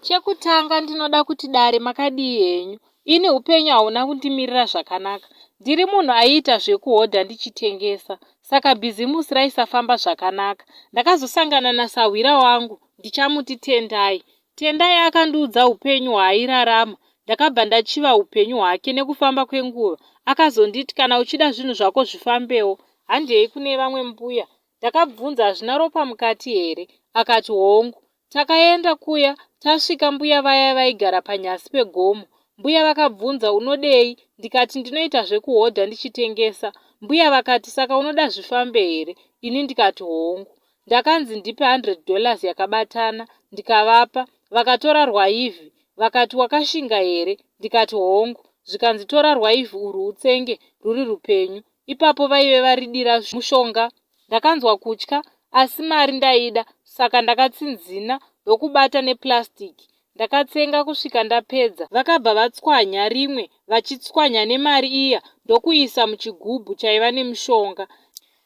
Chekutanga ndinoda kuti dare makadii henyu. Ini hupenyu hauna kundimirira zvakanaka. Ndiri munhu aiita zvekuhodha ndichitengesa saka bhizimusi raisafamba zvakanaka. Ndakazosangana nasahwira wangu ndichamuti Tendai. Tendai akandiudza hupenyu hwaairarama ndakabva ndachiva hupenyu hwake nekufamba kwenguva akazonditi kana uchida zvinhu zvako zvifambewo handei kune vamwe mbuya. Ndakabvunza hazvina ropa mukati here akati hongu. Takaenda kuya tasvika mbuya vaya vaigara panyasi pegomo. Mbuya vakabvunza unodei ndikati ndinoita zvekuhodha ndichitengesa. Mbuya vakati saka unoda zvifambe here ini ndikati hongu. Ndakanzi ndipe 100 dollars yakabatana ndikavapa vakatora rwaivhi vakati wakashinga here ndikati hongu zvikanzi tora rwaivhi urwu utsenge ruri rupenyu. Ipapo vaive varidira mushonga Ndakanzwa kutya asi mari ndaida saka ndakatsinzina ndokubata neplastic. Ndakatsenga kusvika ndapedza. Vakabva vatswanya rimwe vachitswanya nemari iya ndokuisa muchigubhu chaiva nemushonga.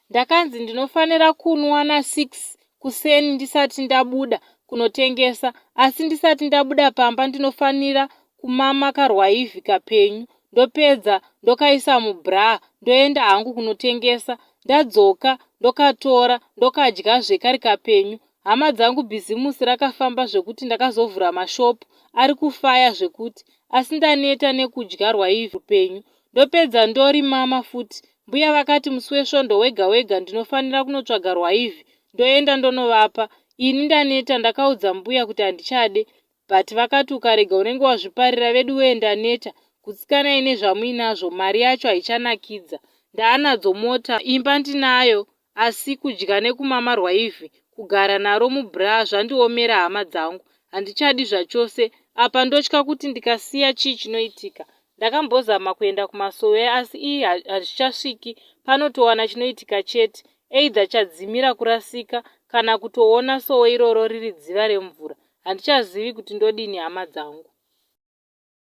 Ndakanzi ndinofanira kunwa na6 kuseni ndisati ndabuda kunotengesa asi ndisati ndabuda pamba ndinofanira kumama karwaivhi kapenyu ndopedza ndokaisa mubra ndoenda hangu kunotengesa ndadzoka ndokatora ndokadyazve kari kapenyu. Hama dzangu bhizimusi rakafamba zvekuti ndakazovhura mashop ari kufaya zvekuti asi ndaneta nekudya rwaivhi rupenyu ndopedza ndori mama futi. Mbuya vakati musi wesvondo wega wega ndinofanira kunotsvaga rwaivhi ndoenda ndonovapa. Ini ndaneta ndakaudza mbuya kuti handichade but vakati ukarega unenge wazviparira veduwee ndaneta gutsikanai nezvamuinazvo mari yacho haichanakidza ndaanadzo mota imba ndinayo asi kudya nekumama rwaivhi kugara naro mubraa zvandiomera hama dzangu handichadi zvachose apa ndotya kuti ndikasiya chii chinoitika ndakambozama kuenda kumasowe asi ii hazvichasviki panotowana chinoitika chete either chadzimira kurasika kana kutoona sowe iroro riri dziva remvura Handichazivi kuti ndodini hama dzangu.